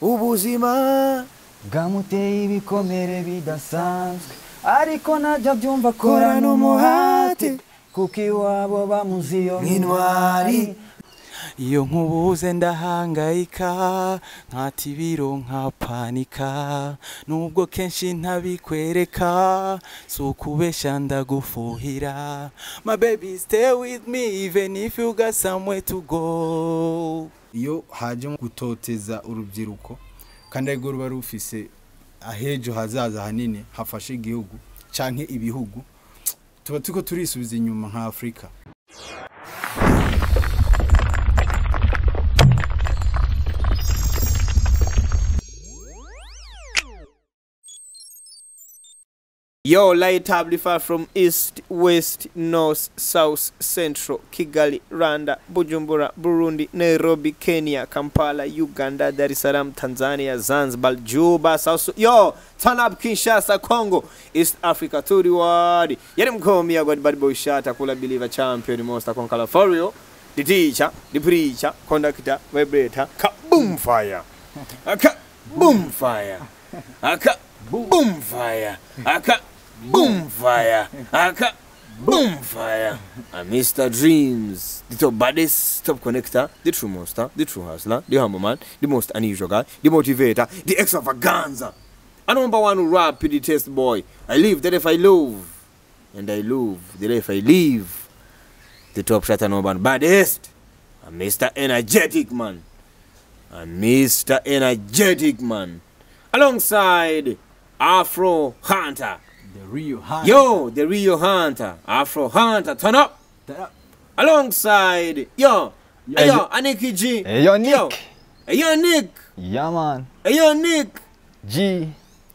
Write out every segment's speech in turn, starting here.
Ubuzima bwamuteye ibikomere bidasanzwe, ariko ntajya byumva, korana umuhate kuko iwabo bamuzi iyo nk'intwari. Iyo nkubuze ndahangayika, nkata ibiro, nkapanika, nubwo kenshi ntabikwereka. Si ukubeshya, ndagufuhira. My baby, stay with me even if you got somewhere to go. Iyo haje gutoteza urubyiruko, kandi arirwo ruba rufise ahejo hazaza hanini hafashe igihugu canke ibihugu, tuba turiko turisubiza inyuma nka Afurika. Yo, light amplifier from east, west, north, south, central, Kigali, Rwanda, Bujumbura, Burundi, Nairobi, Kenya, Kampala, Uganda, Dar es Salaam, Tanzania, Zanzibar, Juba, South. Yo, turn up Kinshasa, Congo, East Africa, to the world. Yet I'm call me a God bad boy shot, Kula believer champion, monster conqueror for you. The teacher, the preacher, conductor, vibrator, kaboom fire. Kaboom fire. Boom fire. Aka boom fire. Aka boom fire. I'm Mr. Dreams, the top baddest, top connector, the true monster, the true hustler, the humble man, the most unusual guy, the motivator, the extravaganza. A number one who rap the test boy. I live the life I love, and I love the life I live. The top shot number one baddest. I'm Mr. Energetic Man. I'm Mr. Energetic Man. Alongside Afro Hunter. The real hunter. Yo, the real hunter. Afro Hunter, turn up. Turn up. Alongside, yo, Yo. yo, Aniki G. Hey, yo, Nick. Yo, hey, yo, Nick. Yeah man. Hey, yo, Nick. G.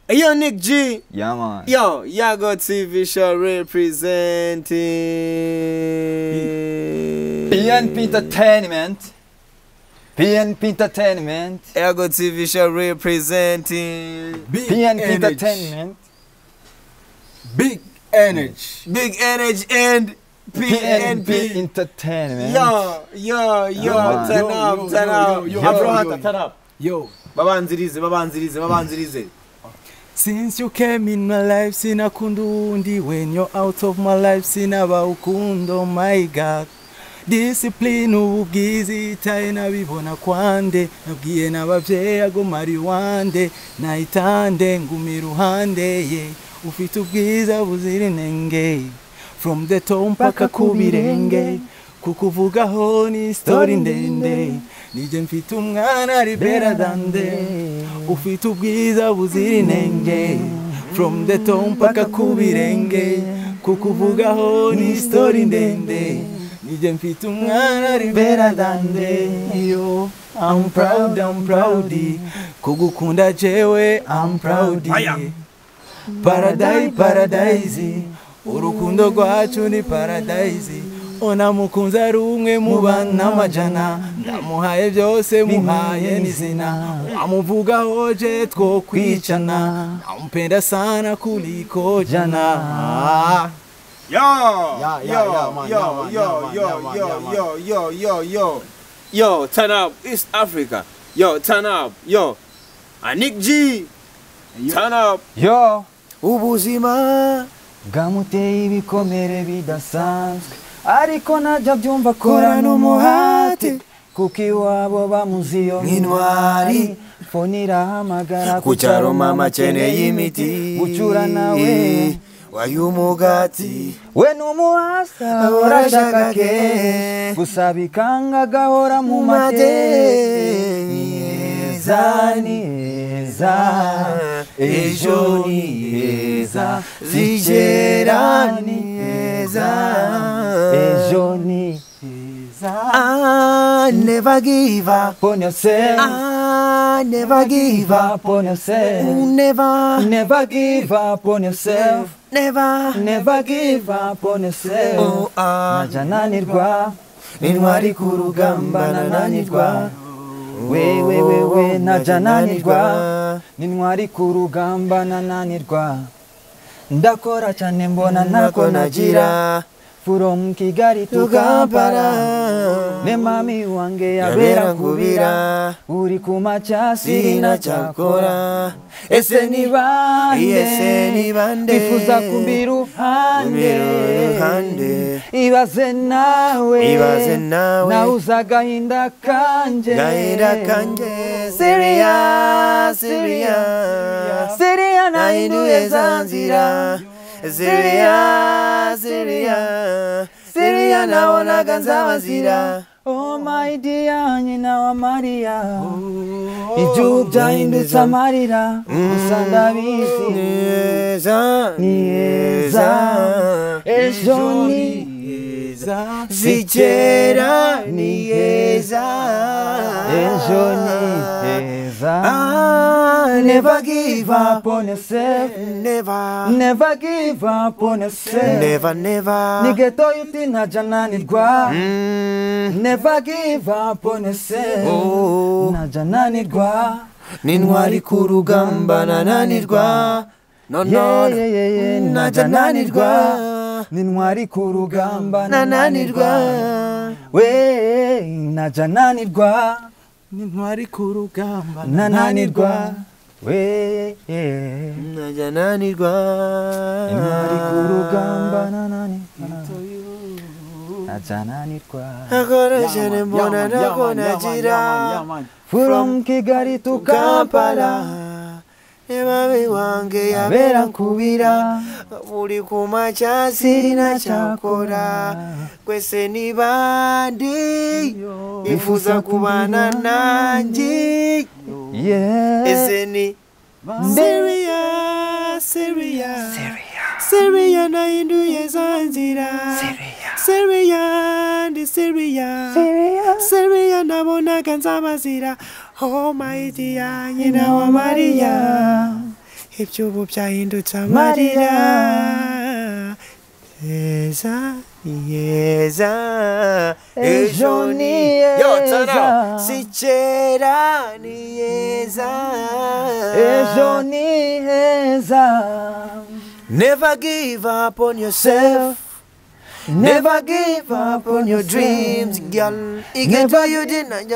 Hey, yo, Nick G. Yeah man. Yo, Yago TV show representing PNP Entertainment. PNP Entertainment. Yago TV show representing Big PNP energy. Entertainment. Big energy. Big Energy and PNP PNP. Entertainment. Yo, yo, yo, man. turn Yo, up, yo, turn yo, up. yo, yo, Afro yo, Hunter, yo. turn up. Yo. Babanzirize, babanzirize, babanzirize. Since you came in my life, sinakunda uwundi. When you're out of my life, sinaba ukundo. My God, discipline, ubu bwiza itaye nabibona kwande. Nabwiye n'abavyeyi agomara iwande, nahitande nguma iruhande ye. Ufite ubwiza buzira inenge, from the top mpaka ku birenge. Kukuvugaho ni story ndende, nije mfite umwana ari better than them. Ufite ubwiza buzira inenge, from the top mpaka ku birenge. Kukuvugaho ni story ndende, nije mfite umwana ari better than them. Yo, I'm proud, I'm proud kugukunda jewe, I'm proud. Paradise, paradise, urukundo rwacu ni paradise. Ona mukunzi ari umwe mu bana amajana, ndamuhaye byose, muhaye n'izina. Wamuvugaho je two kwicana, nampenda sana kuliko jana. Yo, Yeah, yeah, yo, yeah, man, yo, yeah, man, yo, yeah, man, yo, yeah, man, yo, yeah, man. yo, yo, yo, yo. Yo, turn up, East Africa. Yo, turn up, yo. Nick G. Turn up. Yo. Ubuzima bwamuteye ibikomere bidasanzwe, ariko ntajya byumva, korana umuhate kuko iwabo bamuzi iyo nk'intwari. Fone irahamagara. Ku cyaro mama akeneye imiti. Gucura nawe wayumugati. We n'umuhasa urashaka ke gusa bikanga, gahora mu mate. Ni heza, ni heza, ejo ni heza zigera, ni heza, ejo ni heza. I never give up. On yourself. I never give up. On yourself. Never. Never give up on yourself. Never. Never give up on yourself. Oh, ah. Ntajananirwa. Intwari ku rugamba nananirwa. We we we we, ntajananirwa, n'intwari ku rugamba nananirwa. Ndakora cyane mbona ntako nagira. From Kigali to Kampala. Ne mami wange yabera nkubira. Uri kumacha sirina cyakora. Ese ni bande bifuza kumbi ruhande. Ibaze nawe nauza agahinda kanje. Syria, Syria, Syria nahinduye za nzira. Syria, Syria, Syria nabonaga nzabazira. Oh my dear, nyina wa Maria. Ibyo byahindutse amarira. Gusa ndabizi ni heza. Ejo ni heza, si kera ni heza. Ejo ni heza. Never give up on yourself. Never, never give up on yourself. Never, never. Nigga you ntajananirwa. Never give up on yourself. Ntajananirwa. N'intwari ku rugamba nananirwa. No, no, ntajananirwa. N'intwari ku rugamba nananirwa. We ntajananirwa. N'intwari ku rugamba nananirwa. We ntajananirwa. Intwari ku rugamba nananirwa. Ntajananirwa. Akoresheje mbona nako nagira. From Kigali to Kampala. Mami wange yabera nkubira. Buri kumacha sirina cyakora. Kwese ni bande bifuza kubana nanjye. Ese ni Syria, Syria, Syria nahinduye za nzira. Syria, ndi Syria, Syria nabonaga nzabazira. Oh my dear, nyina wa Maria. Ibyubu byahindutse amarira. Heza, heza, ejo ni heza. Si kera ni heza. Ejo ni heza. Never give up on yourself. Never give up on your dreams, girl. Never you didn't.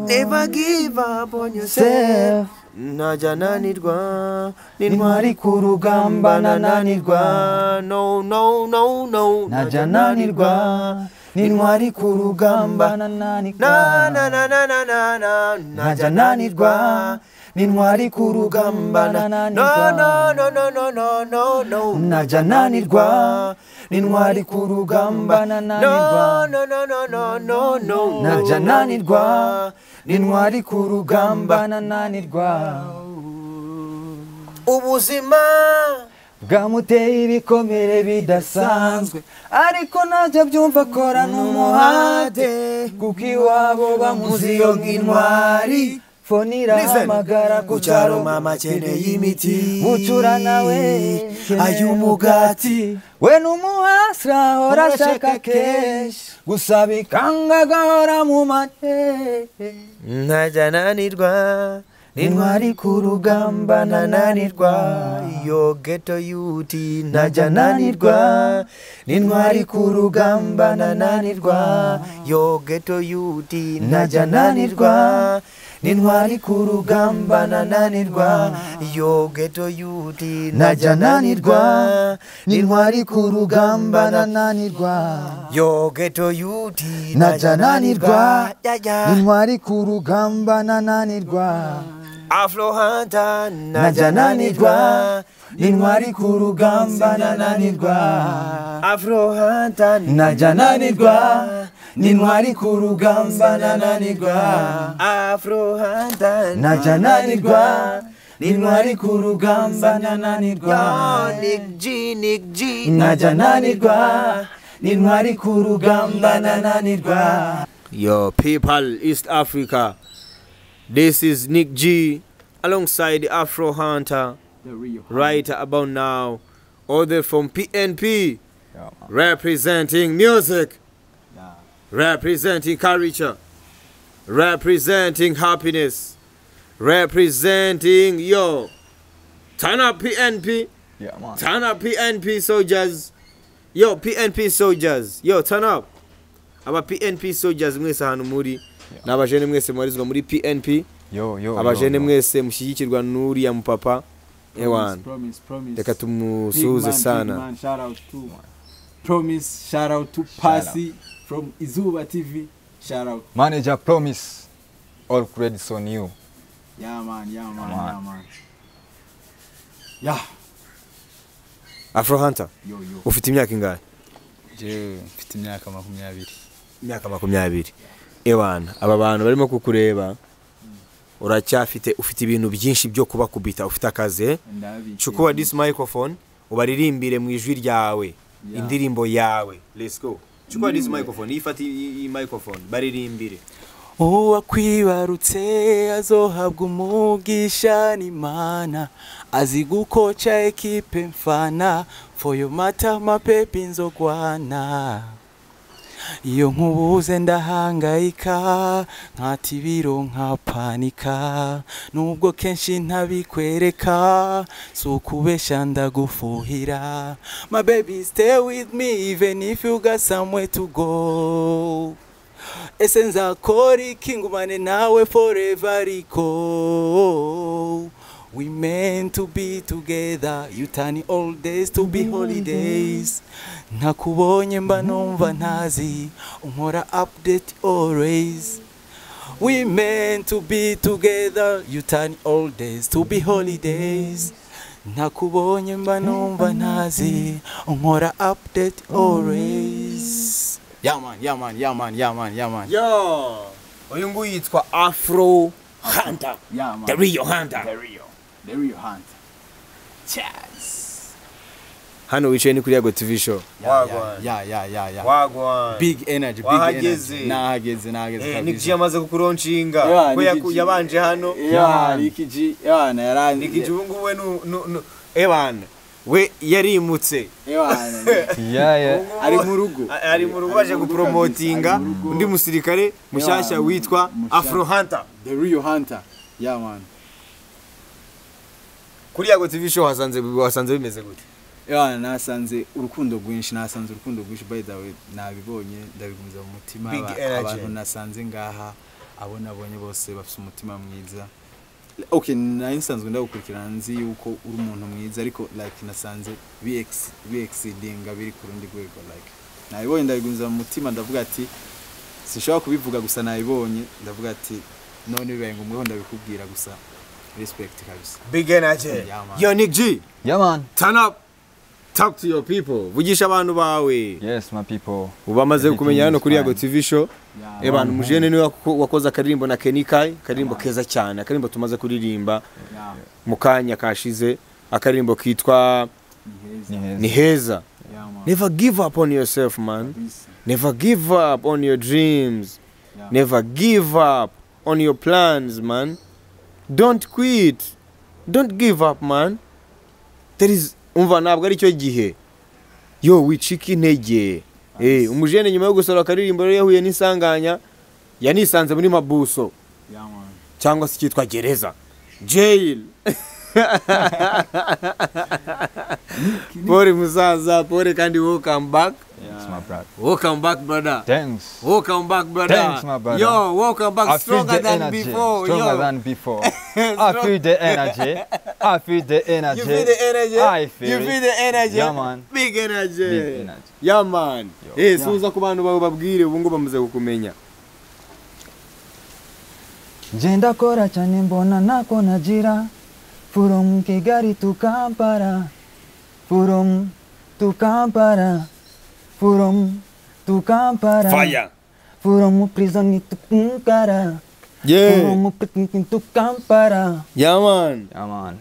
Never give up on yourself. Ntajananirwa. N'intwari ku rugamba nananirwa. No, no, no, no. Ntajananirwa. N'intwari ku rugamba nananirwa. Na na na na na na na. Ntajananirwa. N'intwari ku rugamba nananirwa. No, no, no, no, no, no, no. Ntajananirwa. N'intwari ku rugamba nananirwa. No, no, no, no, no, no. Ntajananirwa. N'intwari ku rugamba nananirwa. Ubuzima bwamuteye ibikomere bidasanzwe. Ariko ntajya byumva akora n'umuhate. Kuko iwabo bamuzi iyo nk'intwari. Fone irahamagara ku cyaro mama akeneye imiti. Mucura nawe ay'umugati. We n'umuhasira ahora ashaka kenshi. Gusa bikanga agahora mu mateka. Ntajananirwa. N'intwari ku rugamba nananirwa. Yo ghetto youth ntajananirwa. N'intwari ku rugamba nananirwa. Yo ghetto youth ntajananirwa. N'intwari ku rugamba nananirwa. Yo ghetto youth ntajananirwa. N'intwari ku rugamba nananirwa. Yo ghetto youth ntajananirwa. N'intwari ku rugamba nananirwa. Afro Hunter ntajananirwa. N'intwari ku rugamba nananirwa. Afro Hunter ntajananirwa. N'intwari ku rugamba nananirwa. Afro Hunter ntajananirwa. N'intwari ku rugamba nananirwa. Nick G, Nick G ntajananirwa. N'intwari ku rugamba nananirwa. Yo people, East Africa. This is Nick G alongside Afro Hunter, right about now. All the from PNP, Yeah, representing music, representing culture, representing happiness, representing yo. Turn up PNP, Yeah, man. turn up PNP soldiers. Yo, PNP soldiers, yo, turn up. Aba PNP soldiers mwese ahantu muri, n'abajene mwese mubarizwa muri PNP. Yo yo. Abajene mwese mushyigikirwa n'uriya mupapa ewan. Promise, promise. Reka tumusuhuze sana. Man, shout out to Promise, shout out to Pasi from Izuba TV. Shout out. Manager Promise, all credits on you. Yeah man, yeah man, yeah man. Yeah. Afro Hunter. Yo yo. Ufite imyaka ingahe? Jewe mfite imyaka 20. Imyaka 20. Ewan, aba bantu barimo kukureba. Uracyafite, ufite ibintu byinshi byo kubakubita, ufite akazi. Chukua this microphone, ubaririmbire mu ijwi ryawe, indirimbo yawe. Let's go. Chukua this microphone, ifate iyi microphone, baririmbire. Uwakwibarutse azohabwa umugisha n'Imana, azi gukoca ekipe mfana, for your matter my baby nzogwana. Iyo nkubuze ndahangayika, nkata ibiro nkapanika, nubwo kenshi ntabikwereka, si ukubesha ndagufuhira. My baby stay with me even if you got somewhere to go. Ese nzakora iki ngumane nawe forever ariko. We meant to be together, you turn all days to be holidays. Ntakubonye mba numva ntazi, unkora update always. We meant to be together, you turn all days to be holidays. Ntakubonye mba numva ntazi, unkora update always. Yeah man, yeah man, yeah man, yeah man, yeah man. Yo, uyu nguyu yitwa Afro Hunter. Yeah man. The real Hunter. The real Hunter. Cheers. Hano wicaye ni kuri Yago TV show. Yeah. Wagwan. Big energy, big energy. Nahageze. Nick G amaze kukuronshinga. Ko yabanje hano. Yeah, Nick G. Yeah, na Nick G ubu ngubu we nu ewan. We yarimutse. Ewan. Yeah. Ari mu rugo. Ari mu rugo aje gupromotinga undi musirikare mushyashya witwa Afro Hunter. The real Hunter. Yeah man. Kuri Yago TV show wasanze bimeze gute? Yeah, nasanze urukundo rwinshi, by the way, nabibonye ndabigumiza mu mutima. Abantu nasanze ngaha abo nabonye bose bafite umutima mwiza. Okay, nsanzwe ndagukurikirana nzi yuko uri umuntu mwiza, ariko like nasanze BX dinga biri ku rundi rwego, like nabibonye ndabigumiza mu mutima, ndavuga ati sinshobora kubivuga gusa nabibonye, ndavuga ati none bibaye ngombwa ndabikubwira gusa. Respect kabisa. Big energy. Yeah, man. Yo Nick G. Yeah man. Turn up. Talk to your people. Vugisha abantu bawe. Yes my people. Ubamaze kumenya hano kuri Yago TV show. Abantu mujene niwe wakoze akaririmbo na Kenny Kai, akaririmbo keza cyane, akaririmbo tumaze kuririmba mu kanya kashize, akaririmbo kitwa Ni Heza. Never give up on yourself man. Never give up on your dreams. Never give up on your plans man. Don't quit. Don't give up man. There is umva ntabwo ari cyo gihe. Yo wicika intege. Umujene nyuma yo gusora akaririmbo rero yahuye n'isanganya, yanisanze muri mabuso. Cyangwa se cyitwa gereza. Jail. Pole musaza, pole kandi welcome back. Yes, my brother. Welcome back brother. Thanks. Welcome back brother. Thanks my brother. Yo, welcome back stronger than before. Stronger than before. I feel the energy. I feel the energy. You feel the energy? I feel you feel the energy? Yeah man. Big energy. Big energy. Yeah man. Eh, suza ku bantu bawe babwire ubu ngo bamaze kukumenya. Njenda kora cyane mbona nako nagira. From Kigali to Kampala. From to Kampala. From to Kampala. Fire. From prison to Kampala. Yeah. From prison to Kampala. Yeah man. Yeah man.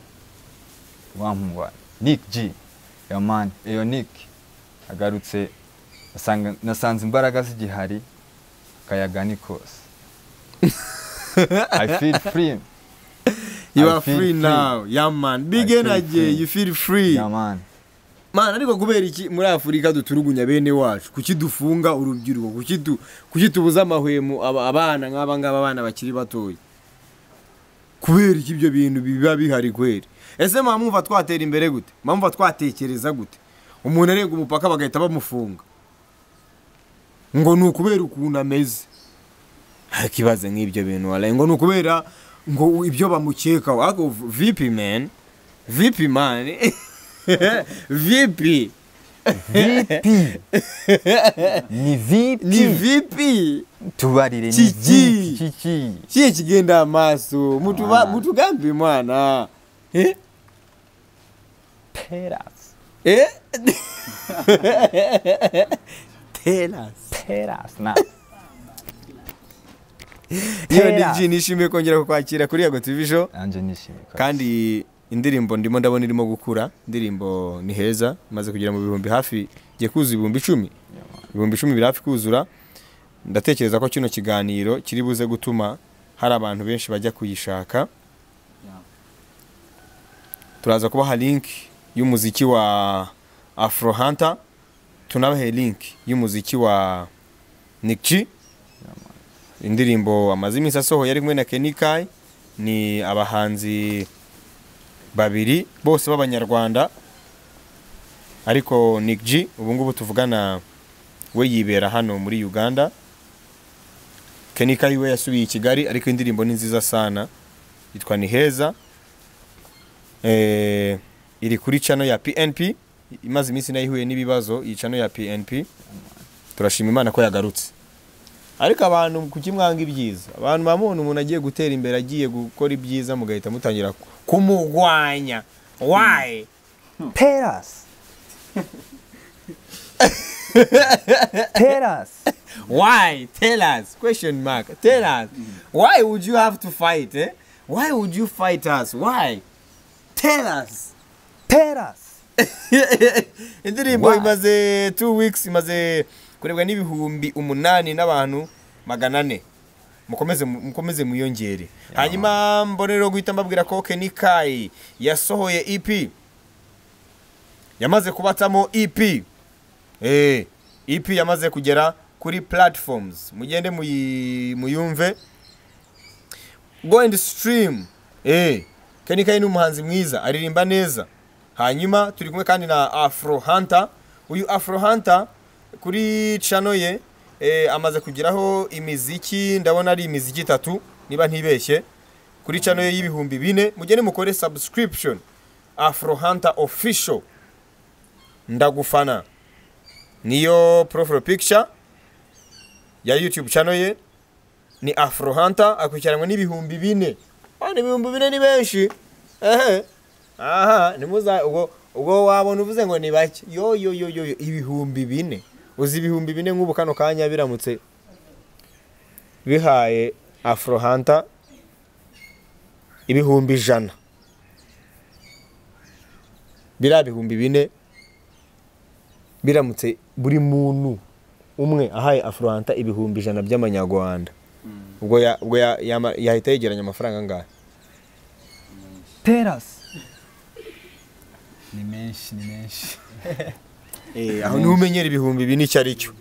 Wa Nick G. Yeah man. Eyo Nick. Agarutse nasanze imbaraga zigihari akayaga ni kose. I feel free. You are free now. Yeah man. Big energy. You feel free. Yeah man. Man, ariko kubera iki muri Afrika duturugunya bene wacu, kuki dufunga urubyiruko, kuki tubuza amahwemo abana nk'aba ngaba, abana bakiri batoya? Kubera iki ibyo bintu biba bihari kweri? Ese mwamwumva twatera imbere gute? Mwamwumva twatekereza gute? Umuntu arenga umupaka bagahita bamufunga ngo ni ukubera ukuntu ameze. Akibaze nk'ibyo bintu wala ngo ni ukubera ngo ibyo bamukekaho. Ako vipi man? Vipi man? Vipi? Vipi? Ni vipi? Ni vipi? Tubarire ni Kiki. Kiki. Kiye kigenda amaso mutugambe mwana. Eh? Peras. Eh? Telas. Peras na. Iyo ni nishimiye kongera kukwakira kuri Yago TV Show. Anje nishimiye. Kandi indirimbo ndimo ndabona irimo gukura, indirimbo ni heza, maze kugera mu bihumbi hafi giye kuzuza 10,000. 10,000 biri hafi kuzura. Ndatekereza ko kino kiganiro kiri buze gutuma hari abantu benshi bajya kuyishaka. Turaza kubaha link y'umuziki wa Afro Hunter, tunabahe link y'umuziki wa Nick G. Indirimbo amaze iminsi asohoye ari kumwe na Kenny Kai, ni abahanzi babiri bose b'abanyarwanda, ariko Nick G ubu ngubu tuvugana we yibera hano muri Uganda. Kenny Kai we yasubiye i Kigali, ariko indirimbo ni nziza sana, yitwa Ni Heza. Iri kuri channel ya PNP, imaze iminsi nayo ihuye n'ibibazo iyi channel ya PNP. Turashima Imana ko yagarutse. Ariko abantu kukimwanga ibyiza, abantu bamubona umuntu agiye gutera imbere agiye gukora ibyiza mugahita mutangira kumugwanya. Why? Peras. Tell us. Why? Tell us. Question mark. Tell us. Why would you have to fight? Eh? Why would you fight us? Why? Tell us. Tell us. Indirimbo imaze 2 weeks, imaze kurebwa n'ibihumbi 8 n'abantu 400. Mukomeze muyongere. Hanyuma mbonero guhita mbabwira ko Kenny Kai yasohoye EP. Yamaze kubatamo EP. EP yamaze kugera kuri platforms. Mugende muyumve. Go and stream. Kenny Kai ni umuhanzi mwiza, aririmba neza. Hanyuma turi kumwe kandi na Afro Hunter. Uyu Afro Hunter kuri channel ye amaze kugiraho imiziki, ndabona ari imiziki 3 niba ntibeshye, kuri channel ye y'ibihumbi 4. Mugende mukore subscription. Afro Hunter official. Ndagufana. Niyo profile picture ya YouTube channel ye ni Afro Hunter, akurikiranwe n'ibihumbi 4. Bane 4,000 ni benshi. Aha, nimuza ubwo wabona uvuze ngo ni bake. Yo yo yo yo 4,000. Uzi 4,000 nk'ubu kano kanya biramutse bihaye Afro Hunter 100,000. Bira 4,000 biramutse buri muntu umwe ahaye Afro Hunter 100,000 by'amanyarwanda. Ubwo yahita yegeranya amafaranga angahe? Teras. Ni menshi, ni menshi. Aho numenyera 4,000 icyo ari cyo.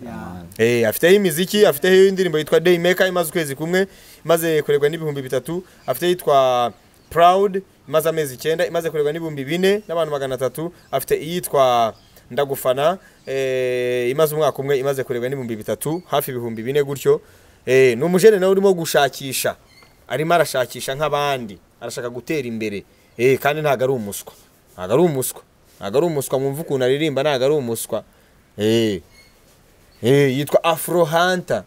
Afite imiziki, afite indirimbo yitwa Daymaker imaze ukwezi kumwe, imaze kurebwa n'3,000, afite yitwa Proud imaze amezi 9, imaze kurebwa n'4,000 n'abantu 300, afite iyitwa Ndagufana imaze umwaka umwe, imaze kurebwa n'3,000, hafi 4,000 gutyo. Ni umujene nawe urimo gushakisha, arimo arashakisha nk'abandi, arashaka gutera imbere. Kandi ntago ari umuswa. Ntago ari umuswa. Ntago ari umuswa, mwumva ukuntu aririmba, ntago ari umuswa. Yitwa Afro Hunter.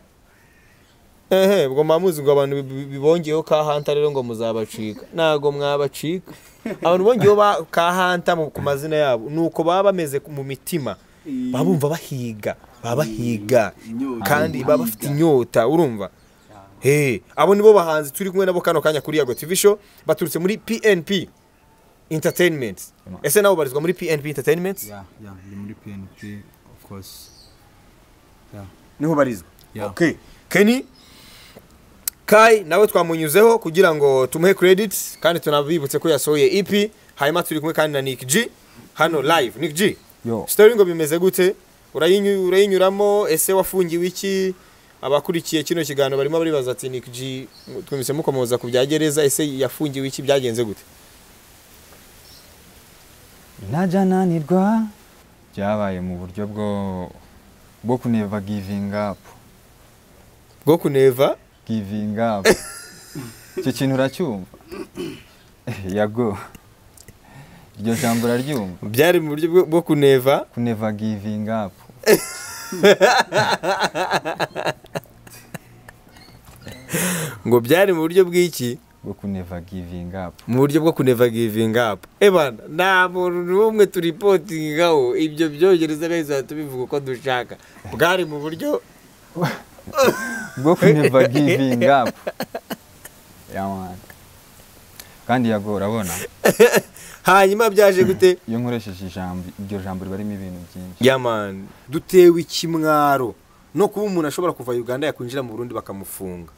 Ubwo mamuzi ngo abantu bibongeyeho ka Hunter rero ngo muzabacika. Ntago mwabacika. Abantu bongeyeho ka Hunter ku mazina yabo nuko baba bameze mu mitima. Baba bumva bahiga, baba bahiga kandi baba bafite inyota, urumva? Abo nibo bahanzi turi kumwe nabo kano kanya kuri Yago TV Show, baturutse muri PNP Entertainment. Ese nawe barizwa muri PNP Entertainment? Yeah, ni muri PNP of course. Yeah. Niho barizwa. Yeah. Okay. Kenny Kai nawe twamunyuzeho kugira ngo tumuhe credits kandi tunabibutse ko yasohoye EP. Hanyuma turi kumwe kandi na Nick G hano live. Nick G. Yo. Story ngo bimeze gute? Urayinyuramo ese wafungiwe iki? Abakurikiye kino kiganiro barimo baribaza ati Nick G twumvise mukomoza ku byagereza, ese yafungiwe iki, byagenze gute? Najya nanirwa Byabaye mu buryo bwo kuneva giving up. Bwo kuneva giving up. Icyo kintu uracyumva? Yago, iryo jambo uraryumva? Byari mu buryo bwo kuneva kuneva giving up. Ngo byari mu buryo bw'iki? Bwo kuneva giving up. Mu buryo bwo kuneva giving up. Ebana, nta muntu n'umwe turipotingaho ibyo byongereza neza tubivuga uko dushaka. Bwari mu buryo bwo kuneva giving up. Yeah man. Kandi Yago urabona. Hanyuma byaje gute? Iyo nkoresheje ijambo, iryo jambo ribarimo ibintu byinshi. Yeah man. Dutewe ikimwaro no kuba umuntu ashobora kuva Uganda yakwinjira mu Burundi bakamufunga.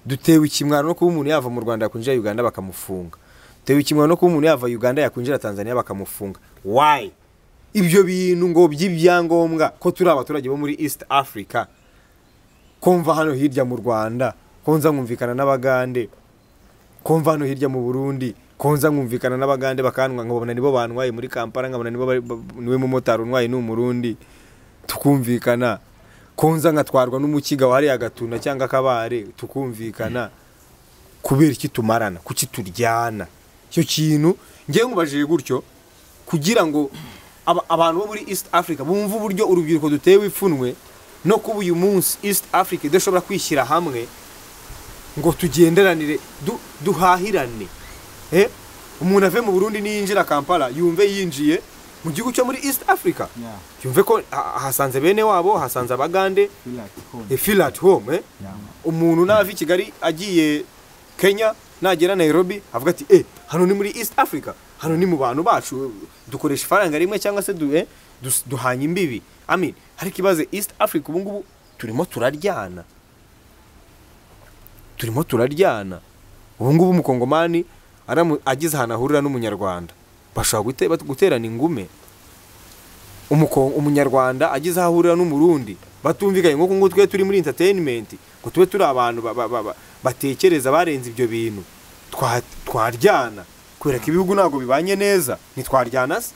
Dutewe ikimwaro no kuba umuntu yava mu Rwanda yakwinjira Uganda bakamufunga. Dutewe ikimwaro no kuba umuntu yava Uganda yakwinjira Tanzania bakamufunga. Why? Ibyo bintu ngo by'ibyangombwa ko turi abaturage bo muri East Africa, komva hano hirya mu Rwanda, konza nkumvikana n'Abagande, komva hano hirya mu Burundi, konza nkumvikana n'Abagande bakantwa nkabona nibo bantwaye muri Kampala, nkabona nibo niwe mumotari untwaye ni Umurundi, tukumvikana. Konza nkatwarwa n'umukiga wari agatuna cyangwa kabare tukumvikana. Kubera iki tumarana, kuki turyana? Icyo kintu ngiye nkubajije gutyo kugira ngo abantu bo muri East Africa bumve uburyo urubyiruko dutewe ipfunwe no kuba uyu munsi East Africa idashobora kwishyira hamwe ngo tugenderanire, duhahirane. Umuntu ave mu Burundi niyinjira Kampala yumve yinjiye mu gihugu cyo muri East Africa. Yumve ko hasanze bene wabo, hasanze Abagande, feel at home. Umuntu nava i Kigali agiye Kenya, nagera Nairobi avuga ati hano ni muri East Africa, hano ni mu bantu bacu, dukoresha ifaranga rimwe cyangwa se duhanye imbibi. I mean, hari kibaze East Africa ubu ngubu turimo turaryana. Turimo turaryana. Ubu ngubu umukongomani agize ahantu ahurira n'umunyarwanda, bashobora guterana ingume. Umunyarwanda agize aho ahurira n'umurundi batumvikanye, nko ngo twe turi muri entertainment, ngo tube turi abantu batekereza barenze ibyo bintu, twaryana kubera ko ibihugu ntabwo bibanye neza, ntitwaryana se?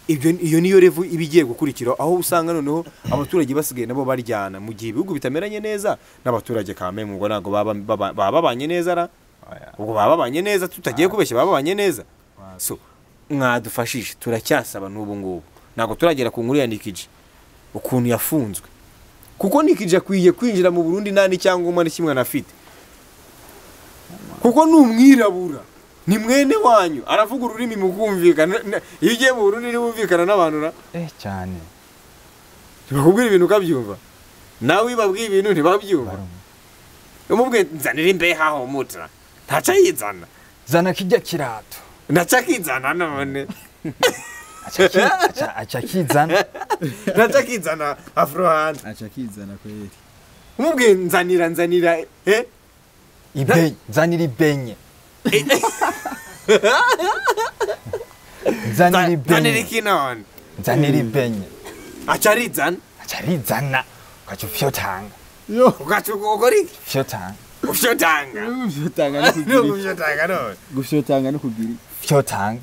Ibyo iyo niyo revu ibigiye gukurikira, aho usanga noneho abaturage basigaye nabo baryana mu gihe ibihugu bitameranye neza n'abaturage kame ngo ntabwo baba babanye neza ra, ubwo baba babanye neza tutagiye kubeshya, baba babanye neza. So mwadufashije, turacyasaba n'ubu ngubu ntabwo turagera ku nkuru ya Nikiji ukuntu yafunzwe, kuko Nikiji akwiye kwinjira mu Burundi nta n'icyangombwa na kimwe anafite, kuko ni umwirabura, ni mwene wanyu, aravuga ururimi mukumvikana. Iyo ugiye mu Burundi ntiwumvikana n'abantu ra cyane, bakubwira ibintu ukabyumva, nawe ibabwiye ibintu ntibabyumva. Umubwiye nzanira imbehe aho mutra, ntaca yizana, zana kijya kirato, ntaca kizana none. Acha kizana, ntaca kizana afro hand, acha kizana kweli. Umubwiye nzanira nzanira ibenye, nzanira ibenye, nzanira ibenye, ikinone, nzanira ibenye, acha rizana, acha rizana, ukaca ufyotanga, ukaca ukora iki? Ufyotanga, ufyotanga, ufyotanga no ufyotanga none, gufyotanga no kugira ufyotanga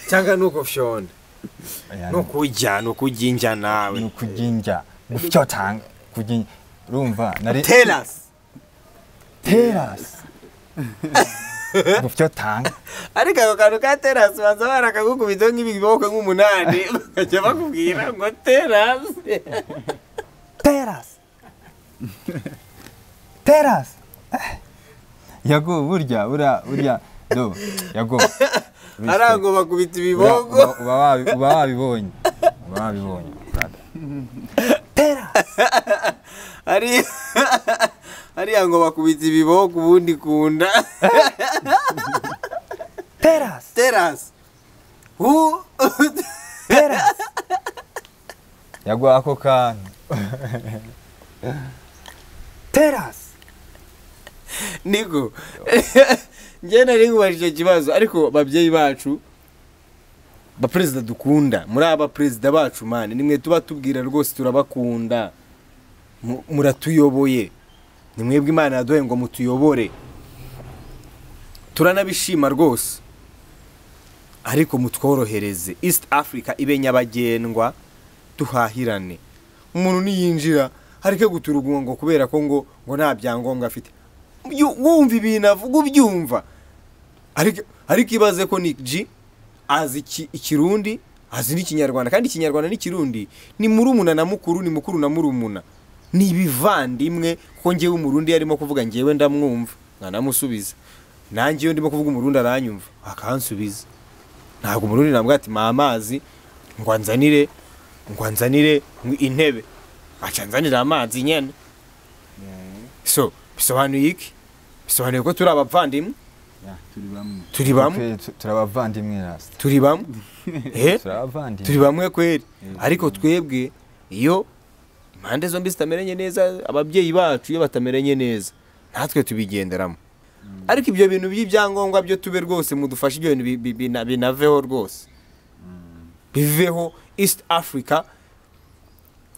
cyangwa nuko fyonda, no kujya no kujinja nawe, no kujinja, gufyotanga, kujinja, urumva nari telas teras gufyotanga. Ariko ako kantu ka teras baza barakagukubita nk'ibiboko nk'umunani, bakajya bakubwira ngo teras teras teras. Yago burya burya do Yago arango bakubita ibiboko, uba wabibonye, uba wabibonye teras. Ariya ngo bakubita ibiboko ubundi kunda teras teras hu teras. Yago ako kantu teras. Niko njye nari nkubajije icyo kibazo, ariko babyeyi bacu ba perezida dukunda, muri aba perezida bacu mani nimwe tuba tubwira rwose turabakunda, muratuyoboye, ni mwebwe Imana yaduhaye ngo mutuyobore, turanabishima rwose, ariko mutworohereze East Africa ibe nyabagendwa, Duhahirane. Umuntu niyinjira hareke guturugunga ngo kubera ko ngo nta byangombwa afite. Wumva ibintu avuga ubyumva. Ariko ibaze ko Nick G azi ikirundi, azi n'ikinyarwanda, kandi ikinyarwanda n'ikirundi ni murumuna na mukuru, ni mukuru na murumuna, ni ibivandimwe. Kuko ngewe umurundi yarimo kuvuga ngewe ndamwumva nkanamusubiza, nanjye iyo ndimo kuvuga umurundi aranyumva akansubiza. Ntabwo umurundi nambwa ati ma amazi ngo anzanire intebe, aca anzanira amazi nyene. So bisobanuye iki? Bisobanuye ko turi abavandimwe. Turi bamwe, turabavandimwe rasta, turi bamwe, turi bamwe kweri. Ariko twebwe iyo impande zombi zitameranye neza, ababyeyi bacu iyo batameranye neza natwe tubigenderamo. Ariko ibyo bintu by'ibyangombwa byo tube rwose mudufashe, ibyo bintu binaveho rwose, biveho. East Africa,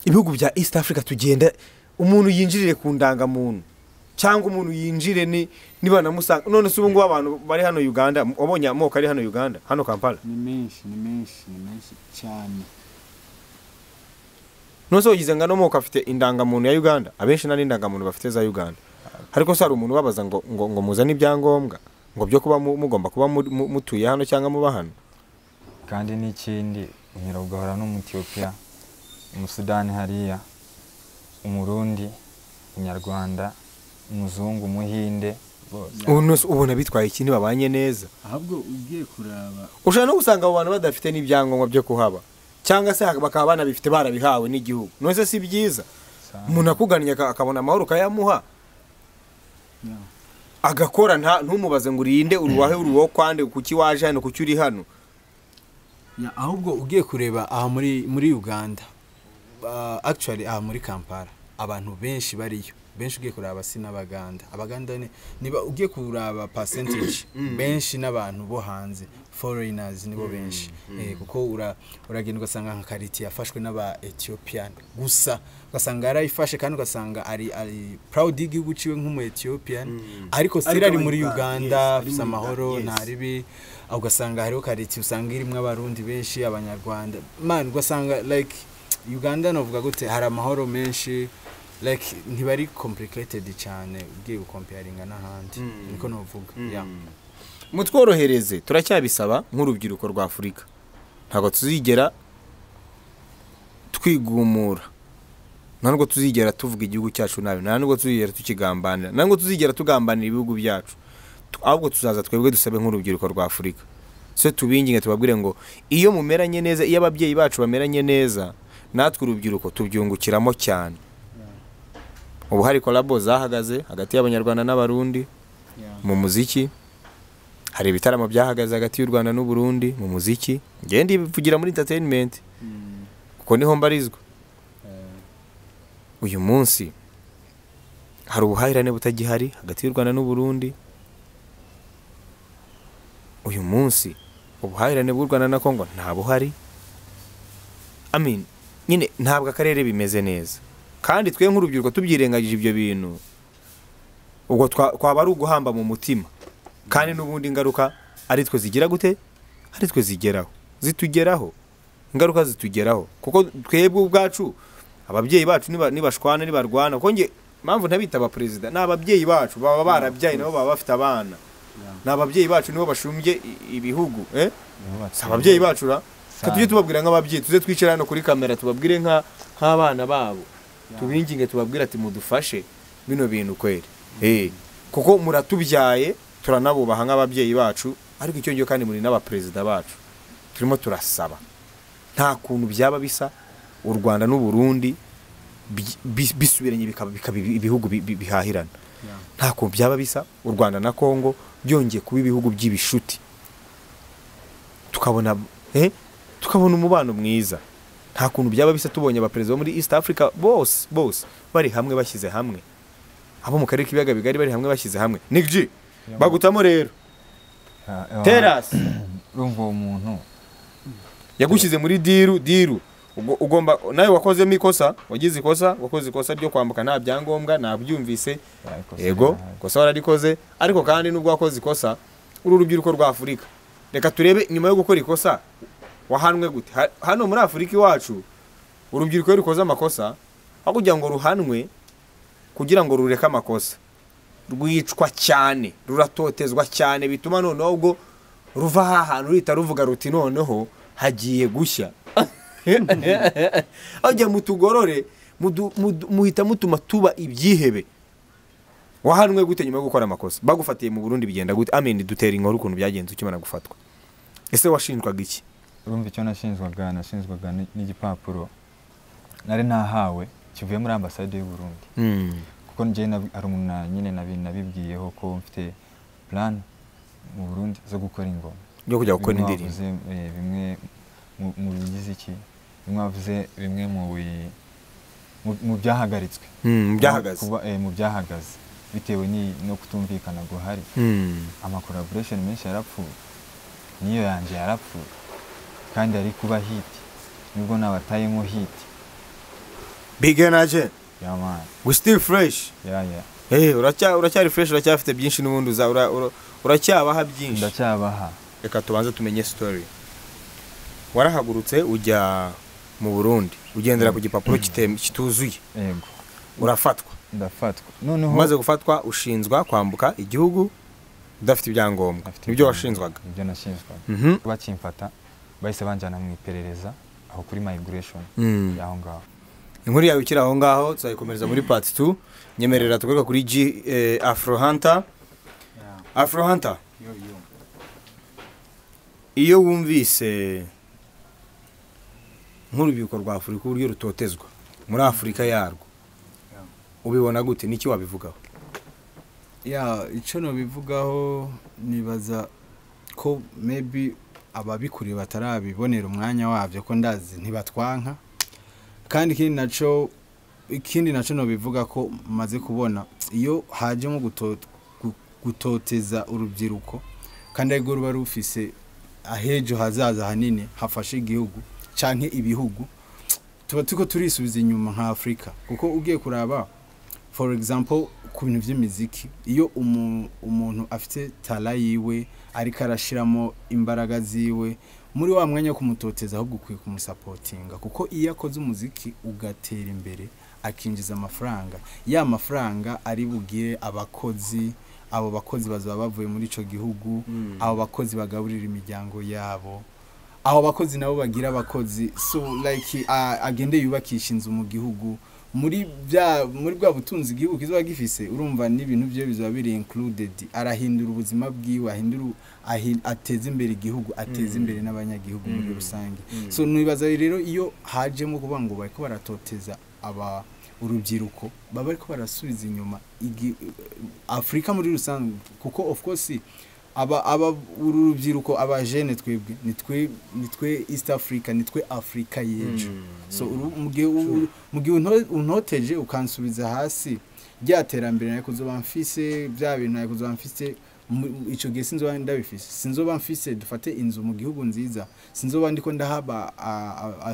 ibihugu bya East Africa tugenda umuntu yinjirire ku ndangamuntu, cyangwa umuntu yinjire ni niba namusanga. None se ubu ngubu abantu bari hano Uganda, wabonye amoko ari hano Uganda, hano Kampala ni menshi, ni menshi, ni menshi cyane. None se ugize ngano moko afite indangamuntu ya Uganda? Abenshi nta n'indangamuntu bafite za Uganda. Ariko se hari umuntu babaza ngo ngo muzane ibyangombwa ngo byo kuba mugomba kuba mutuye hano cyangwa muba hano? Kandi n'ikindi unyura ugahora n'Umuthiopia, Umusudani hariya, Umurundi, Umunyarwanda, umuzungu, umuhinde, bose. Ubona bitwaye iki ntibabanye neza? Ahubwo ugiye kuraba ushobora no gusanga abo bantu badafite n'ibyangombwa byo kuhaba, cyangwa se bakaba banabifite barabihawe n'igihugu. None se si byiza umuntu akugannye akabona amahoro ukayamuha, agakora, ntumubaze ngo urinde uruwahe uruwo kwande, kuki waje hano, kuki uri hano. Ahubwo ugiye kureba aha muri Uganda, actually aha muri Kampala, abantu benshi bariyo, benshi ugiye kuraba si n'abaganda. Abaganda niba ugiye kuraba percentage benshi n'abantu bo hanze, foreigners nibo benshi. Kuko uragenda ugasanga nka kariti yafashwe n'aba Ethiopian gusa, ugasanga yarayifashe kandi ugasanga ari proud y'igihugu ciwe nk'umu Ethiopian, ariko still ari muri Uganda afise amahoro nta ribi. Ugasanga hariho kariti usanga irimwe abarundi benshi, abanyarwanda, man ugasanga like Uganda novuga gute hari amahoro menshi, like ntibari complicated cyane ugiye gukomparinga n'ahandi, niko novuga. Mutworohereze, turacyabisaba nk'urubyiruko rwa Afurika. Ntabwo tuzigera twigumura, ntabwo tuzigera tuvuga igihugu cyacu nabi, ntabwo tuzigera tukigambanira, ntabwo tuzigera tugambanira ibihugu byacu. Ahubwo tuzaza twebwe dusabe nk'urubyiruko rwa Afurika, se tubinginge tubabwire ngo iyo mumeranye neza, iyo ababyeyi bacu bameranye neza, natwe urubyiruko tubyungukiramo cyane. Ubu hari collabo zahagaze hagati y'abanyarwanda n'abarundi mu muziki, hari ibitaramo byahagaze hagati y'u Rwanda n'u Burundi mu muziki. Ngende bivugira muri entertainment kuko niho mbarizwa. Uyu munsi hari ubuhahirane butagihari hagati y'u Rwanda n'u Burundi. Uyu munsi ubuhahirane bw'u Rwanda na Kongo nta buhari. I mean, nyine ntabwo akarere bimeze neza, kandi twe nk'urubyiruko tubyirengagije ibyo bintu, ubwo twaba ari uguhamba mu mutima, kandi n'ubundi ingaruka ari twe zigira gute, ari twe zigeraho, zitugeraho, ingaruka zitugeraho. Kuko twebwe ubwacu ababyeyi bacu nibashwana nibarwana, kuko nge mpamvu ntabita aba president, ni ababyeyi bacu baba barabyaye, nabo baba bafite abana, ni ababyeyi bacu nibo bashumbye ibihugu. Si ababyeyi bacu ra, tujye tubabwira nk'ababyeyi, tuze twicara hano kuri kamera tubabwire nk'abana babo, tubinginge tubabwire ati mudufashe bino bintu kweri. Kuko muratubyaye, turanabubaha nk'ababyeyi bacu, ariko icyo ngiyo kandi muri n'abaperezida bacu. Turimo turasaba nta kuntu byaba bisa u Rwanda n'u Burundi bisubiranye bikaba ibihugu bihahirana. Nta kuntu byaba bisa u Rwanda na Kongo byongeye kuba ibihugu by'ibishuti, tukabona tukabona umubano mwiza. Nta kuntu byaba bisa tubonye abaperezida bo muri East Africa bose bose bari hamwe bashyize hamwe, abo mu karere k'ibiyaga bigari bari hamwe bashyize hamwe. Nick G bagutamo rero Terasi urumva uwo muntu yagushyize muri diru ugomba nawe wakozemo ikosa, wagize ikosa, wakoze ikosa ryo kwambuka nta byangombwa, nabyumvise, yego kosa wararikoze. Ariko kandi nubwo wakoze ikosa, uru rubyiruko rwa Afurika reka turebe nyuma yo gukora ikosa wahanwe gute. Hano muri Afurika iwacu Urubyiruko iyo rukoze amakosa, aho kugira ngo ruhanwe kugira ngo rureke amakosa, rwicwa cyane, ruratotezwa cyane, bituma noneho ubwo ruva ahantu ruhita ruvuga ruti noneho hagiye gushya. Ajya mutugorore, muhita mutuma tuba ibyihebe. Wahanwe gute nyuma yo gukora amakosa? Bagufatiye mu Burundi bigenda gute? Amen, dutera inkuru ukuntu byagenze ukimara gufatwa. Ese washinjwaga iki? Urumva icyo nashinjwaga n'igipapuro nari nahawe kivuye muri ambasade y'u Burundi. Kuko nje ari umuntu nyine nabibwiyeho ko mfite plan mu Burundi zo gukora ingoma, yo kujya gukora indirimbo. Bimwe mu bigize iki, bimwe bavuze bimwe mu byahagaritswe, mu byahagaze bitewe no kutumvikana guhari. Ama collaboration menshi yarapfuye, niyo yanje yarapfuye, kandi ari kuba hit, nubwo nabatayemo hit. Big energy. Yeah man. We still fresh. Yeah yeah. Hey, uracyari fresh, uracyafite byinshi n'ubundi uracyabaha byinshi. Ndacyabaha. Reka tubanze tumenye story. Warahagurutse ujya mu Burundi, ugendera ku gipapuro kituzuye. Yego. Urafatwa. Ndafatwa. Noneho umaze gufatwa ushinzwa kwambuka igihugu udafite ibyangombwa. Nibyo washinzwaga. Nibyo nashinzwaga. Bakimfata bahise banjyana mu iperereza aho kuri migration yaho ngaho. Inkuru yawe ikiri aho ngaho tuzayikomereza muri part 2. Nyemerera tugaruka kuri G Afro Hunter. Afro Hunter. Iyo wumvise nk'urubyiruko rwa Afurika uburyo rutotezwa muri Afurika yarwo, ubibona gute? Niki wabivugaho? Ya, icyo nobivugaho nibaza ko maybe ababikuriye batarabibonera umwanya wabyo, ko ndazi ntibatwanka. Kandi ikindi naco nobivuga ko maze kubona iyo hajemo gutoteza urubyiruko, kandi ariko ruba rufise ahejo hazaza hanini hafashe igihugu canke ibihugu, tuba tuko turisubiza inyuma nka Afrika. Kuko ugiye kuraba for example ku bintu by'imiziki, iyo umuntu afite tala yiwe ariko arashiramo imbaraga ziwe, muri wa mwanya wo kumutoteza ahubwo ukwiye kumusapotinga, kuko iyo akoze umuziki ugatera imbere akinjiza amafaranga, ya mafaranga ari bugire abakozi, abo bakozi bazaba bavuye muri ico gihugu, abo bakozi bagaburira imiryango yabo, abo bakozi nabo bagira abakozi, so like agende yubakisha inzu mu gihugu, muri bwa butunzi igihugu kizoba gifise. Urumva n'ibintu byo bizaba biri included, arahindura ubuzima bwiwe, ahindura ateza imbere igihugu, ateza imbere n'abanyagihugu muri rusange. So nibaza rero iyo hajemo kuvuga ngo bariko baratoteza aba urubyiruko, baba bariko barasubiza inyuma Afrika muri rusange, kuko of course aba urubyiruko aba jeune twebwe nitwe East Africa, nitwe Afrika yejo. So mugihe untoteje ukansubiza hasi, rya terambere nari kuzoba mfise, bya bintu nari kuzoba mfise ico gihe sinzoba ndabifise, sinzoba mfise dufate inzu mu gihugu nziza, sinzoba ndiko ndahaba,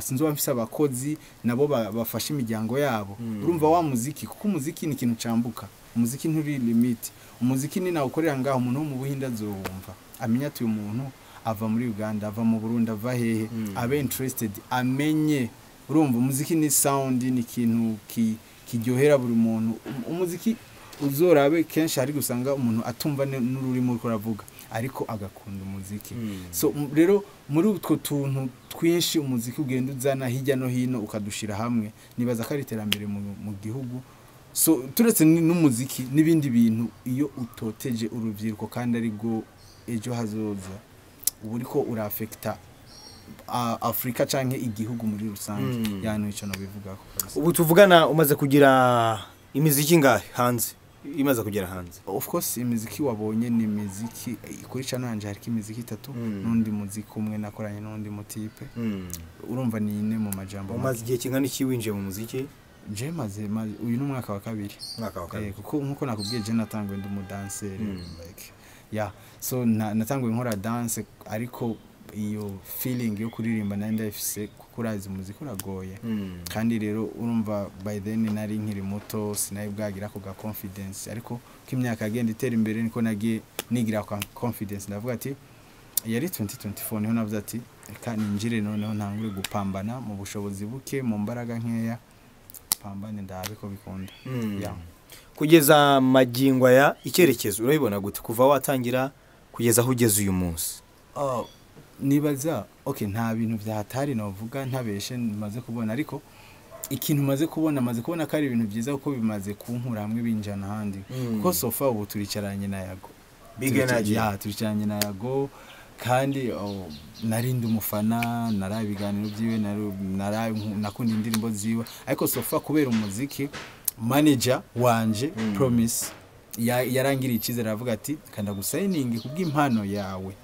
sinzoba mfise abakozi nabo bafasha imiryango yabo. Urumva wa muziki, kuko umuziki ni ikintu cambuka, umuziki nturi limit, umuziki ni nawukorera ngaho umuntu wo mu Buhinde azowumva, amenya ati uyu muntu ava muri Uganda, ava mu Burundi, ava hehe, abe interested, amenye. Urumva umuziki ni sound, ni ikintu kiryohera buri muntu. Umuziki uzorabe kenshi hari gusanga umuntu atumva n'ururimi uriko aravuga, ariko agakunda umuziki. So rero muri utwo tuntu twinshi umuziki ugenda uzana hirya no hino ukadushira hamwe, nibaza ko ari iterambere mu gihugu. So turetse n'umuziki n'ibindi bintu, iyo utoteje urubyiruko kandi ari go ejo hazoza, uba uriko urafekta Afrika canke igihugu muri rusange. Yani ico nobivugako. Ubu tuvugana umaze kugira imiziki ngahe hanze? Imaze kugera hanze? Of course imiziki wabonye ni imiziki kuri channel yanje, hariko imiziki 3 n'undi muziki umwe nakoranye n'undi mutipe. Urumva ni ine mu majambo. Umaze igihe kingana iki winjiye mu muziki? Je maze uyu ni umwaka wa kabiri. Umwaka wa kabiri. Kuko nkuko nakubwiye je natanguye ndi umudanseri, like yeah, so natanguye nkora dance, ariko iyo feeling yo kuririmba nari ndayifise, kuko urazi umuziki uragoye. Kandi rero urumva by then nari nkiri muto, sinari bwagira ko ga confidence, ariko ko imyaka yagenda itera imbere niko nagiye nigira confidence, ndavuga ati Yari 2024 niho navuze ati reka ninjire noneho ntangure gupambana mu bushobozi buke, mu mbaraga nkeya, pambane ndabe ko bikunda. Yeah. Kugeza magingo aya, icyerekezo urabibona gute kuva watangira kugeza aho ugeze uyu munsi? Oh, nibaza okay, nta bintu byahatari novuga ntabeshe maze kubona, ariko ikintu maze kubona, maze kubona ko ari ibintu byiza kuko bimaze kunkura hamwe binjana ahandi, kuko so far ubu turicaranye na Yago. Big Energy. Yeah, turicaranye na Yago kandi narindi umufana, naraye ibiganiro byiwe, naraye nakunda indirimbo ziwe, ariko so far kubera umuziki manager wanje Promise yarangiriye icyizere, aravuga ati kanda gusayiningi kubw'impano yawe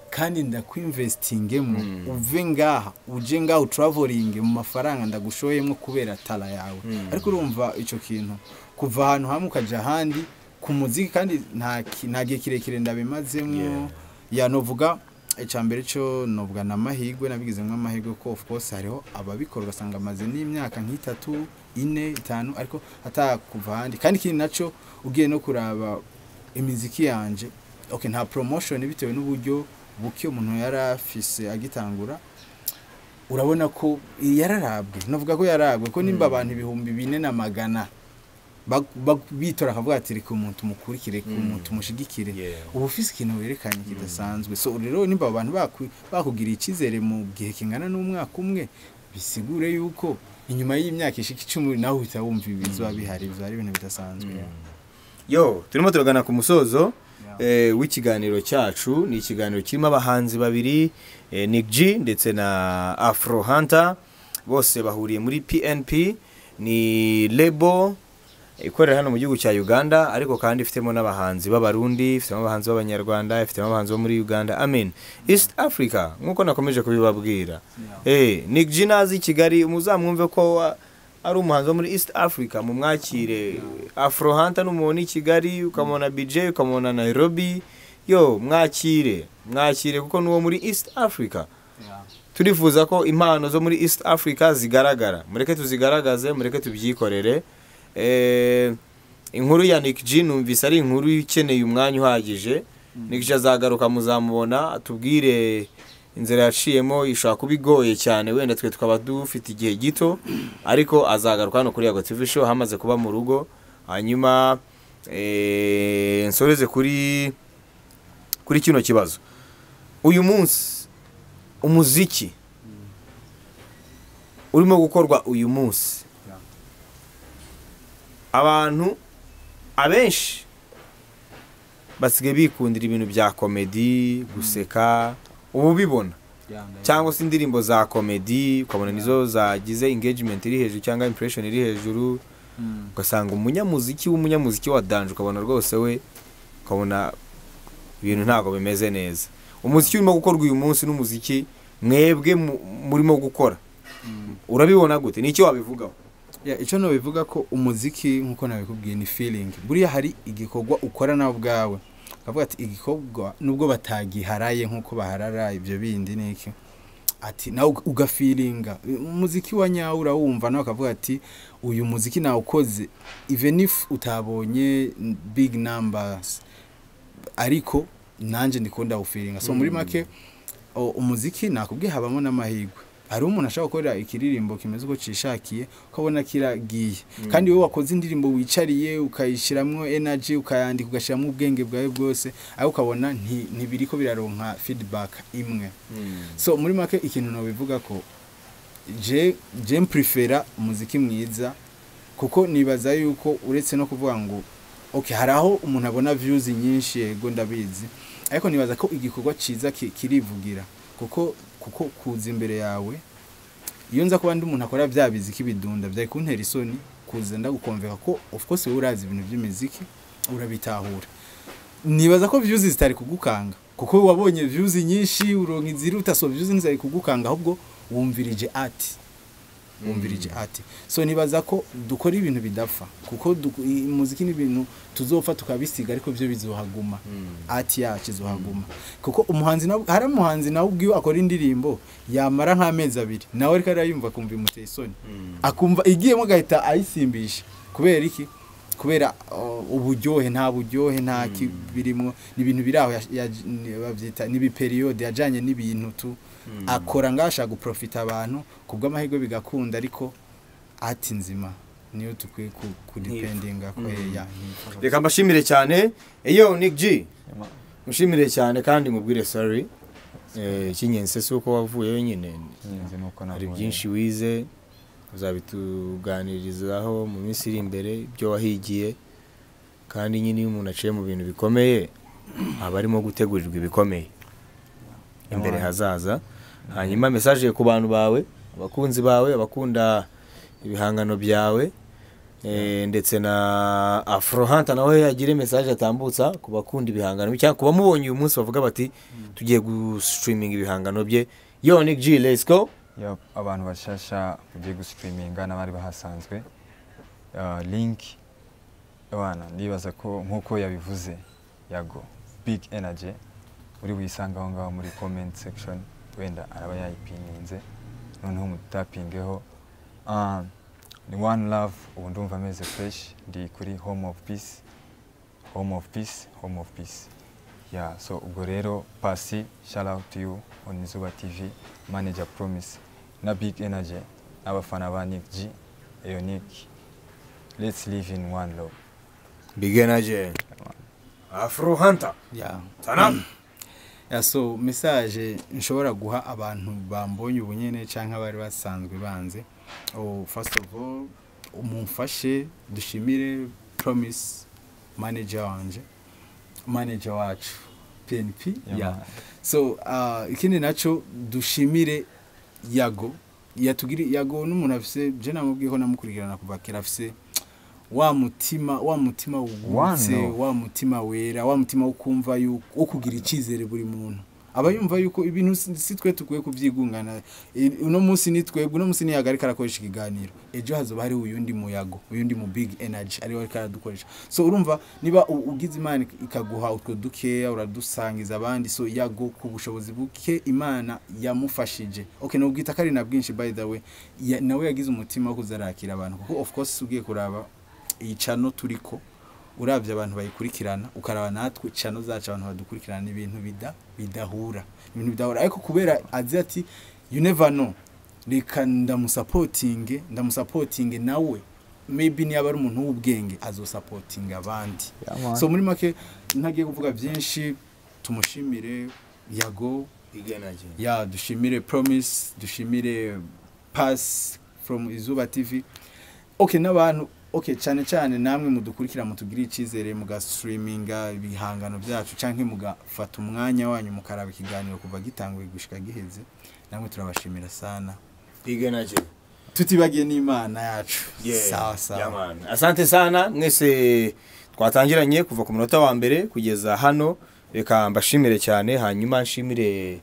kandi ndakwinvestingemo, uve ngaha uje ngaha utraveling mu mafaranga ndagushoyemo kubera tala yawe. Ariko urumva ico kintu kuva ahantu hamwe ukaja ahandi ku muziki, kandi nta gihe kirekire ndabimazemo. Ya novuga icambere cyo novuga namahigwe, nabigizemo amahigwe ko of course hariho ababikora ugasanga amaze n'imyaka nk'itatu, 4, 5 ariko atakuva ahandi. Kandi ikindi naco ugiye no kuraba imiziki yanje, okay, nta promotion bitewe n'uburyo buke umuntu yarafise agitangura, urabona ko yararabwe, novuga ko yarabwe ko nimba abantu 4,400 bitora akavuga ati reka umuntu mukurikire, reka umuntu mushigikire, uba ufise ikintu werekanye kidasanzwe. So rero nimba abantu bakugiriye icyizere mu gihe kingana n'umwaka umwe, bisigure yuko inyuma y'imyaka ishika 10 nawe uhita wumva ibizoba bihari, bizoba ari ibintu bidasanzwe. Yo, turimo turagana ku musozo w'ikiganiro cyacu. Ni ikiganiro kirimo abahanzi babiri, Nick G ndetse na Afro Hunter, bose bahuriye muri PNP, ni label ikorera hano mu gihugu cya Uganda, ariko kandi ifitemo n'abahanzi b'Abarundi, ifitemo abahanzi b'Abanyarwanda, ifitemo abahanzi bo muri Uganda, amen, East Africa nkuko nakomeje kubibabwira. Nick G nazi i Kigali muzamwumve ko ari umuhanzi wo muri East Africa, mumwakire. Afro Hunter n'umuntu i Kigali, ukamubona BJ, ukamubona Nairobi, yo mwakire, mwakire kuko nuwo muri East Africa. Turifuza ko impano zo muri East Africa zigaragara, mureke tuzigaragaze, mureke tubyikorere. Inkuru ya Nick G numvise ari inkuru ikeneye umwanya uhagije. Nick G azagaruka muzamubona atubwire inzira yaciyemo, ishobora kuba igoye cyane wenda twe tukaba dufite igihe gito, ariko azagaruka hano kuri Yago TV Show hamaze kuba mu rugo. Hanyuma nsoreze kuri kino kibazo. Uyu munsi umuziki urimo gukorwa uyu munsi, abantu abenshi basigaye bikundira ibintu bya comedy, guseka, ubu bibona cyangwa se indirimbo za comedy ukabona nizo zagize engagement iri hejuru cyangwa impression iri hejuru, ugasanga umunyamuziki w'umunyamuziki wa danje ukabona rwose we ukabona ibintu ntago bimeze neza. Umuziki urimo gukorwa uyu munsi n'umuziki mwebwe murimo gukora, urabibona gute? Ni icyo wabivugaho? Icyo no bivuga ko umuziki nkuko nabikubwiye ni feeling. Buriya hari igikorwa ukora nawe ubwawe akavuga ati igikorwa nubwo batagiharaye nkuko baharara ibyo bindi niki, ati nawe ugafilinga umuziki wa nyawo urawumva, nawe akavuga ati uyu muziki nawukoze even if utabonye big numbers ariko nanje ndikunda ufilinga. So muri make umuziki nakubwiye habamo n'amahirwe. Hari umuntu ashaka gukora ikiririmbo kimeze uko cishakiye ukabona kiragiye, kandi wowe wakoze indirimbo wicariye ukayishiramwo energy, ukayandika, ugashiramwo ubwenge bwawe bwose, ariko ukabona ntibiriko biraronka feedback imwe. So muri make ikintu no bivuga ko je prefera umuziki mwiza, kuko nibaza yuko uretse no kuvuga ngo okay hari aho umuntu abona views nyinshi, yego ndabizi, ariko nibaza ko igikorwa ciza kirivugira, kuko kuza imbere yawe iyo nza kuba ndi umuntu akora bya biziki bidunda byari kuntera isoni kuza ndagukomveka ko of course wowe urazi ibintu by'imiziki urabitahura. Nibaza ko views zitari kugukanga kuko wabonye views nyinshi uronka iziruta, so views ntizari kugukanga ahubwo wumvirije ati wumvirije ati. So nibaza ko dukora ibintu bidapfa kuko umuziki ni ibintu tuzopfa tukabisiga ariko byo bizohaguma, ati yacu izohaguma, kuko umuhanzi nawe hari umuhanzi nawe ubwiwe akora indirimbo yamara nk'amezi abiri nawe ariko arayumva akumva imuteye isoni, akumva igiyemo agahita ayisimbisha. Kubera iki? Kubera uburyohe, nta buryohe, nta birimo, ni ibintu biri aho babyita n'ibi période yajanye n'ibintu tu akora ngashaka guprofita abantu kubw'amahirwe bigakunda, ariko ati nzima niyo tukwiye kudependinga ko ya. Reka mbashimire cyane. Eyo Nick G, mushimire cyane kandi mubwire sorry. Icy'ingenzi si uko wavuyeyo nyine, Ingenzi ni uko hari navuye. byinshi wize, uzabituganirizaho mu minsi iri imbere, ibyo wahigiye. Kandi nyine iyo umuntu aciye mu bintu bikomeye, aba arimo gutegurirwa ibikomeye imbere hazaza. Hanyuma message ku bantu bawe, abakunzi bawe, abakunda ibihangano byawe, ndetse na Afro Hunter nawe yagire message atambutsa ku bakunda ibihangano cyangwa ku bamubonye uyu munsi bavuga bati tugiye gustreaming ibihangano bye. Yo Nick G, let's go. Yup, abantu bashasha mugiye gustreaminga n'abari bahasanzwe, link abana ndibaza ko nk'uko yabivuze Yago Big Energy uri buyisanga aho ngaho muri comment section, wenda araba yayipininze, noneho mutapingeho. Ni one love. Ubu ndumva ameze fresh, ndi kuri home of peace, home of peace, home of peace. Yeah, so ubwo rero Pasi, shout out to you on Izuba TV, manager Promise na Big Energy n'abafana ba Nick G. Eyo Nick, let's live in one love. Big Energy, Afro Hunter. Yeah. Sana. Yeah, so message nshobora guha abantu bambonye ubu nyene canke abari basanzwe banze, oh, first of all mumfashe dushimire Promise, manager wanje, manager wacu PNP. Yeah, yeah. man. So ikindi naco dushimire Yago yatugiri. Yago n'umuntu afise, je namubwiye ko namukurikirana kuva kera, afise wa mutima wugurutse, One love. wa mutima wera, wa mutima wo kumva yuko, wo kugira icyizere. Buri muntu aba yumva yuko ibintu si twe tukwiye kubyigungana. Uno munsi ni twebwe, uno munsi ni Yago ariko arakoresha ikiganiro, ejo hazoba hariho uyundi muyago, uyundi mu Big Energy ariwe ariko aradukoresha. So urumva niba ugize Imana ikaguha utwo dukeya, uradusangiza abandi. So Yago ku bushobozi buke Imana yamufashije, okay, nubwita ko ari na bwinshi by the way, nawe yagize umutima wo kuzarakira abantu, kuko of course ugiye kuraba iyi channel turiko, uravye abantu bayikurikirana, ukaraba natwe channel zacu abantu badukurikirana, ni ibintu bidahura, ibintu bidahura. Ariko kubera azi ati you never know, reka ndamusapotinge, nawe maybe niba ari umuntu w'ubwenge azosapotinga abandi. Yeah, man. So muri make ntagiye kuvuga byinshi, tumushimire Yago. Big Energy. Ya, dushimire Promise, dushimire Pass from Izuba TV, okay, n'abantu, okay, cyane cyane namwe mudukurikira, mutugirire icyizere mugastreaminga ibihangano byacu canke mugafata umwanya wanyu mukaraba ikiganiro kuva gitanguye gushika giheze. Namwe turabashimira sana. Big Energy. Tutibagiye n'Imana yacu. Yeah. Sawa sawa. Yeah, man. Asante sana mwese twatangiranye kuva ku munota wa mbere kugeza hano. Reka mbashimire cyane, hanyuma nshimire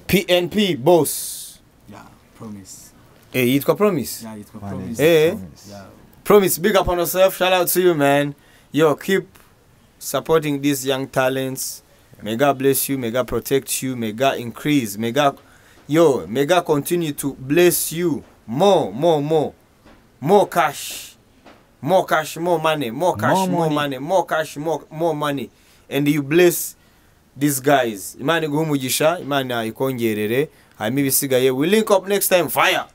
PNP boss. Yeah, Promise. Yitwa Promise. Yeah, yitwa Man, Promise. Promise. Yeah. Promise, big up on yourself. Shout out to you, man. Yo, keep supporting these young talents. May God bless you. May God protect you. May God increase. May God, yo, may God continue to bless you more, more, more, more cash, more cash, more money, more cash, More more money. money, more cash, more, more money, and you bless these guys. Imana iguhe umugisha, Imana ikongerere. Hanyuma ibisigaye, we link up next time. Fire.